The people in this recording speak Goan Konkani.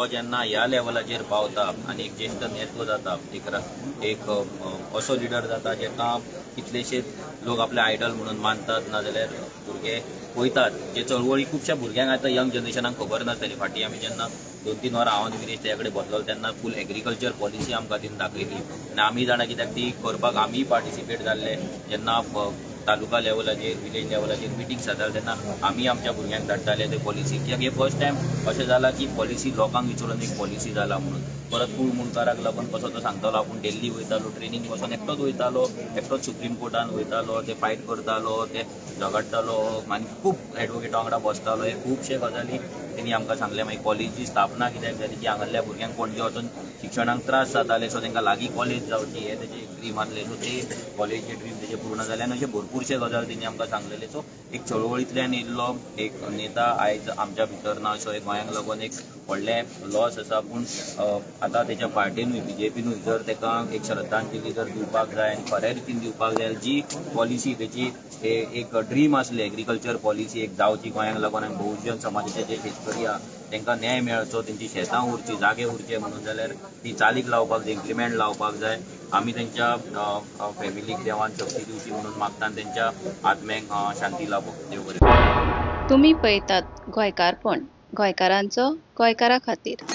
भुरगो जेन्ना ह्या लेवलाचेर पावता आनी एक ज्येश्ठ नेतो जाता, एक असो लिडर जाता जेका कितलेशेच लोक आपले आयडल म्हणून मानतात, नाजाल्यार भुरगे वयतात जे चळवळी खुबश्या भुरग्यांक आतां यंग जनरेशनाक खबर नासतली. फाटीं आमी जेन्ना 2-3 वरां हांव आनी विरेश तेच्या कडेन बसलो तेन्ना फूल एग्रीकल्चर पॉलिसी आमकां तिणें दाखयली आनी आमी जाणा कित्याक ती करपाक आमीय पार्टिसिपेट जाल्ले. जेन्ना तालुका लेवलाचेर विलेज लेवलाचेर मिटींग जाताले तेन्ना आमी आमच्या भुरग्यांक धाडटाले ते पॉलिसी, कित्याक हे फर्स्ट टायम अशें जालां की पॉलिसी लोकांक विचारून एक पॉलिसी जाला म्हणून. परत कूळ मुंडकाराक लागून कसो तो सांगतालो आपूण दिल्ली वयतालो ट्रेनीन बसोन एकटोच वयतालो, एकटोच सुप्रीम कोर्टान वयतालो, ते फायट करतालो, ते झगडटालो आनी खूब एडवोकेटा वांगडा बसतालो. हे खुबशे गजाली तेणी आमकां सांगले. मागीर कॉलेजी स्थापना कित्याक जाली की हांगासरल्या भुरग्यांक पणजे वचून शिक्षणाक त्रास जाताले, सो तांकां लागीं कॉलेज जावची हे तेजे एक ड्रीम आसलें, सो ते कॉलेजीचे ड्रीम तेजे पूर्ण जाले. आनी अशें भरपूरशे गजाल तेणी आमकां सांगलेले. सो एक चळवळींतल्यान येयल्लो एक नेता आयज आमच्या भितर ना, सो एक गोंयांक लागून एक व्हडलें लॉस आसा. पूण आतां तेच्या पार्टीनूय बीजेपीनूय जर ताका एक श्रद्धांजली जर दिवपाक जाय आनी खऱ्या रितीन दिवपाक जाय, जी पॉलिसी तेची एक ड्रीम आसली एग्रीकल्चर पॉलिसी एक जावची गोंयांक लागून आनी बहुजन समाजाचे जे शेतकरी आहा तांकां न्याय मेळचो, तेंची शेतां उरची, जागे उरचे म्हणून जाल्यार ती चालीक लावपाक जाय, इम्प्लिमेंट लावपाक जाय. आमी तेंच्या फॅमिलीक देवान शक्ती दिवची म्हणून मागता आनी तेंच्या आत्म्यांक शांती लाभो. देव बरें. तुमी पळयतात गोंयकारपण, गोंयकारांचो गोंयकारा खातीर.